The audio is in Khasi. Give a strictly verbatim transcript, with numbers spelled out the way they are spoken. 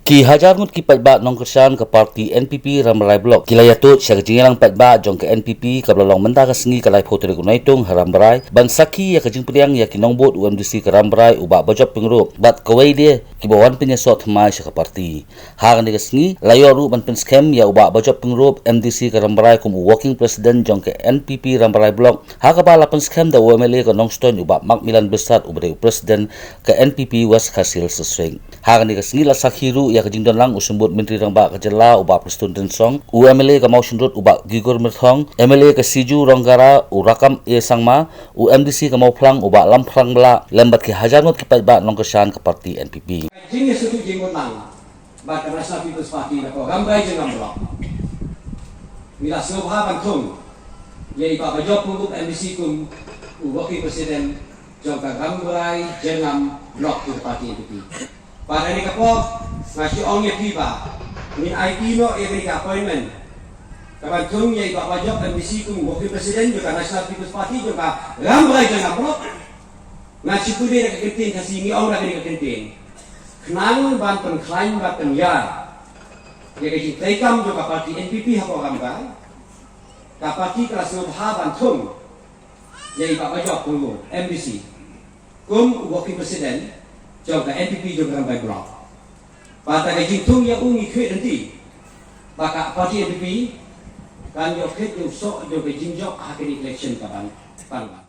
Ki hajar ngut ki paidbah nongkyrshan ka party N P P Rambrai Block ki la ïathuh sha ka jingïalang paidbah jong ka N P P kaba la long mynta ka sngi ka laiphew tarik u Naitung ha Rambrai ban sakhi ïa ka jingpdiang ïa ki nongbud u M D C ka Rambrai u Bah Bajop Pyngrope bad kawei de kiba wan pynïasoh thymmai sha ka party. Ha kane ka sngi la ïoh ruh ban pynskhem ïa u Bah Bajop Pyngrope M D C ka Rambrai kum u working president jong ka N P P Rambrai Block, ha kaba la pynskhem da u M L A ka Nongstoiñ u Bah Macmillan Byrsat uba dei u president ka N P P West Khasi Hills District. Ha kane ka sngi la sakhi ruh ïa ka jingdon lang u Symbud Myntri Rangbah ka jylla u Bah Prestone Tynsong, u M L A ka Mawshynrut u Bah Gigor Myrthong, M L A ka Siju Rongara u Rakkam A Sangma, u M D C ka Mawphlang u Bah Lamphrang Blah lem bad ki hajar ngut ki paidbah nongkyrshan ka party N P P. Jingïasyrdoh jingmut lang bad ka National People's Party na ka Rambrai Jyrngam Block. Ngi la sngewbha ban thung ïa i Bah Bajop Pyngrope M D C kum u working president jong ka Rambrai Jyrngam Block jong ka party N P P. Bad ha kane ka por nga shu ong ïa phi ba ngin aiti noh ïa kane ka appointment ka ban thung ïa i Bah Bajop M D C kum u working president jong ka National People's Party jong ka Rambrai Jyrngam Block. Nga shu pule da ka kyntien Khasi, ngi ong da kane ka kyntien. Khnang ban pynkhlaiñ bad pynïar ïa ka jingtrei kam jong ka party N P P hapoh Rambrai, ka party ka la sngewbha ban thung ïa i Bah Bajop Pyngrope M D C kum u working president jong ka N P P jong ka Rambrai Block. Bad da ka jingthung ïa u ngi khmih lynti ba ka party N P P kan ïoh kit ïa u soh jong ka jingjop ha kane ka election ka ban pan.